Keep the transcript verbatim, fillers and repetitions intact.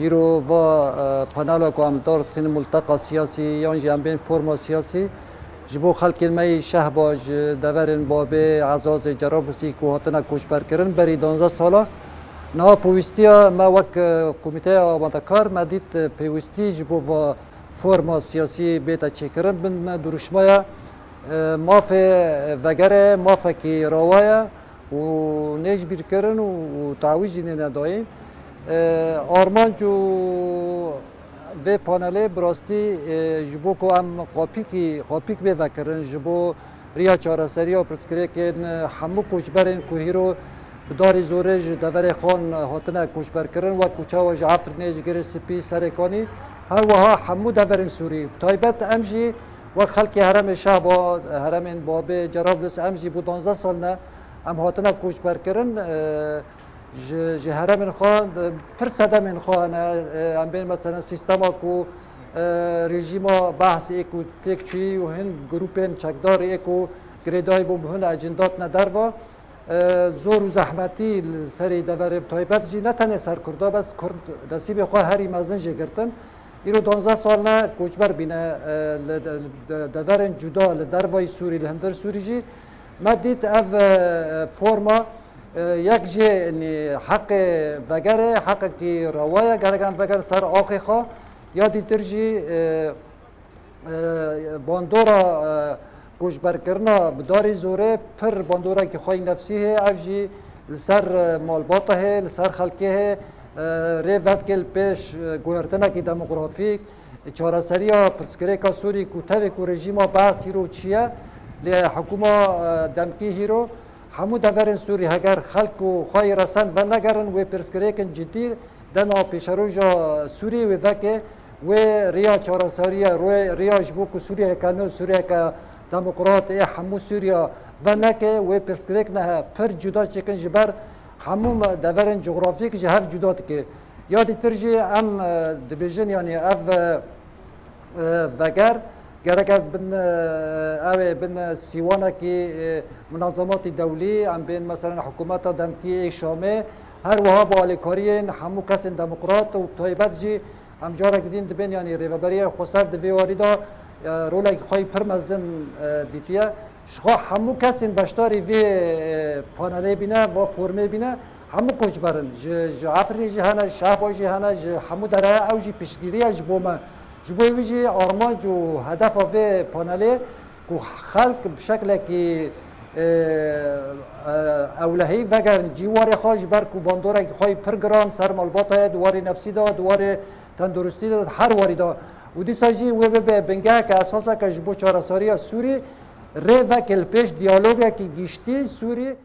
Îro va, e, panela ku em li dar dixînin multeqa siyasî yan jî em bên forma siyasî, ji bo xelkên me yî Şehba, ji deverên Babê, Ezazê, Cerablûsî ku hatine koçberkirin berî duwazdeh sala. Niha pêwîstiya me wek, e, komîteya amadekar me dît, e, pêwîstî ji bo va forma siyasî bête çêkirin, bin duruşmaya, e, mafê vegerê, mafekî rawa ye û nêjbîrkirin û, û tawîz jî nêne dayîn. E, armanc û vê panelê bi rastî, e, ji bo ku em qapîkî, qapîk bê vekirin, ji bo riya çareseriya pirsgirêkên, e, hemû koçberên ku hîro bi darî zorê ji deverê xwe hatine koçberkirin, wek ku çawa ji Efrînê, ji Girê Spî, Serêkanî, her wiha hemû deverên Sûrî. Bi taybet em jî wek xelkê herêmê Şehba, herêmên Babê, Cerablus, em jî bo duwazdeh sal ne em hatine koçberkirin. E, ji, ji herêmên xwe, e, pir sedemên xwe hene. E, em bên mesela sîstema ku, e, rejîma Behs ê ku têk çûyî û hin grûpên çekdar ê ku girêdayî bûn, bi hin ecin datine derve. E, zor û zehmetî li serê deverê bi taybet jî ne tenê ser Kurda, bes Kurd desîbê xwe herî mezin jê girtin. Îro duwazdeh sal ne koçber bîne, e, li de-, de-, deverên cuda li dervayî Sûrî, li hundir Sûrî jî me dît ev, e, forma, e, yek jê, yanî heqê vegerê, heqekî rewa ye, gerek em vegerin ser axê xwe, ya dîtir jî, e, e, bandora, e, koçberkirina bi darî zorê pir bandorekî xwe yî nefsî heye, ev jî li ser, e, malbata heye, li ser xelkê heye, e, rê vedike li pêş, e, guhertinekî demografîk, çareseriya pirsgirêka Sûrî ku tevê ku rejîma Beas hîro çi ye, lê hikûma, e, demkî hîro hemû deverên Sûrî heger xelk û xwe yî resen venegerin wê pirsgirêkin cidî, dema pêşeroja Sûriyê wê veke, wê riya çareseriya, wê riya ji bo ku Sûriyeke nû, Sûriyeke demokrat ê hemû Sûriya veneke, wê pirsgirêk ne pir cuda çêkin ji ber hemû me-, deverên cografîk ji hev cuda dike. Ya dîtir jî em, e, dibêjin, yanî ev, e, e, veger, gerek ev bin, e, ew ê bin, e, sîwanekî, e, munazematî dewlî, em bên, meselen, hikûmeta demkî ê Şamê, her wiha bi alîkariyên hemû kesên demokrat û bi taybet jî em carek din dibên, yanî Rêveberiya Xweser di vê warî de, e, rolekî xwe yî pir mezin, e, dîtiye. Ji xwe hemû kesên beşdarî vê, e, panelê bîne, va formê bîne, hemû koçber in. Ji, ji Efrînê jî hene, ji Şehba jî hene, ji hemû derheya ew jî piştgiriye ji bo me. Ji bo wî jî armanc û hedefa vê panelê ku xelk bi şeklekî, e, e, ewlehî vegerin cîwarê xwe, ji ber ku bandorekî xwe yî pir giran ser malbata ye, di warê nefsî de, di warê tenduristî de, her warî de. Û dîsa jî wê bibe bingeheke esaseke ji bo çareseriya Sûrî, rê veke li pêş diyalogekî giştî Sûrî.